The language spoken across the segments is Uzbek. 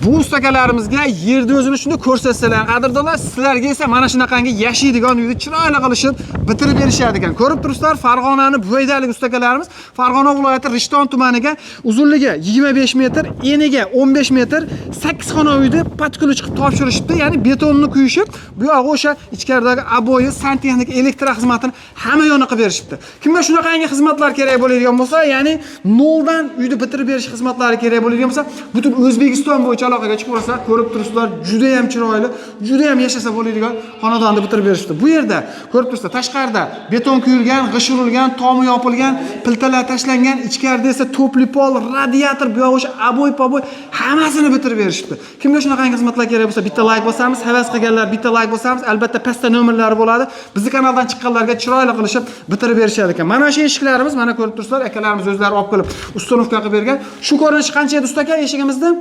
Bu ustakalarimizga yerni o'zini shuni ko'rsatsalar, qadrdonlar, sizlarga esa mana shunaqangi yashaydigan uyni chiroyli qilishib bitirib berishadi ekan. Ko'rib turibsizlar, Farg'onani buvaydalik ustakalarimiz Farg'ona viloyati Rishton tumaniga uzunligi 25 metr, eniga 15 metr 8 xona uyni под ключ qilib topshirishibdi. Ya'ni betonni quyishib, bu yog'i o'sha ichkaridagi обои, santexnik, elektr xizmatini hamma yo'lini qilib berishibdi. Kimga shunaqangi xizmatlar kerak bo'ladigan bo'lsa, ya'ni noldan uyni bitirib berish xizmatlari kerak bo'ladigan bo'lsa, butun O'zbekiston bo'yicha aloqaga chiqib olsa, ko'rib turibsizlar, juda ham chiroyli, juda ham yashasa bo'ladigan xonadonni bitirib berishibdi. Bu yerda ko'rib turibsizlar, tashqarida beton quyilgan, g'isht urilgan, tomi yopilgan, plitalar tashlangan, ichkarida esa тёплый пол, radiator, bu yog'i o'sha обой poboy hammasini bitirib berishibdi. Kimga shunaqangi xizmatlar kerak bo'lsa, bitta layk bosamiz, havas qilganlar bitta layk bosamiz. Albatta pastda nomerlari bo'ladi. Bizni kanaldan chiqqanlarga chiroyli qilishib bitirib berishadi ekan. Mana shu eshiklarimiz, mana ko'rib turibsizlar, akalarimiz o'zlari olib kelib установка qilib bergan. Shu ko'rinishi qancha edi, usta aka, eshigimizni?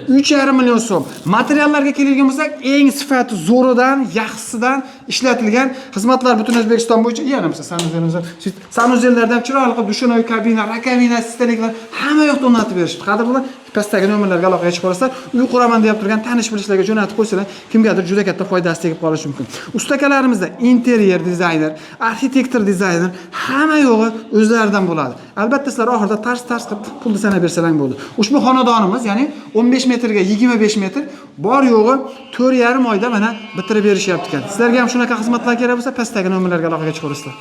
3,5 million so'm. Materiallarga keladigan bo'lsak, eng sifati zo'ridan, yaxshisidan ishlatilgan xizmatlar butun O'zbekiston bo'yicha. Yana bo'lsa санузел imiz, санузел larda ham chiroyli qilib душевной kabina, раковина, столик lar hamma yoqda o'rnatib berishibdi. Qadrli, pastdagi nomerlarga aloqaga chiqib olasizlar. Uy quraman deb turgan tanish bilishlarga jo'natib qo'ysalar, kimgadir juda katta foydasi tegib qolishi mumkin. Ustakalarimizda interyer dizayner, arxitektor dizayner hamma yo'g'i o'zlaridan bo'ladi. Albatta sizlar oxirida tars tars qilib pulni sanab bersalar bo'ldi. Ushbu xonadonimiz, ya'ni 15 metrga 25 metr bor yo'g'i 4,5 oyda mana bitirib berishyapti ekan. Sizlarga ham shunaqa xizmatlar kerak bo'lsa, pastdagi nomerlarga aloqaga chiqaverasizlar.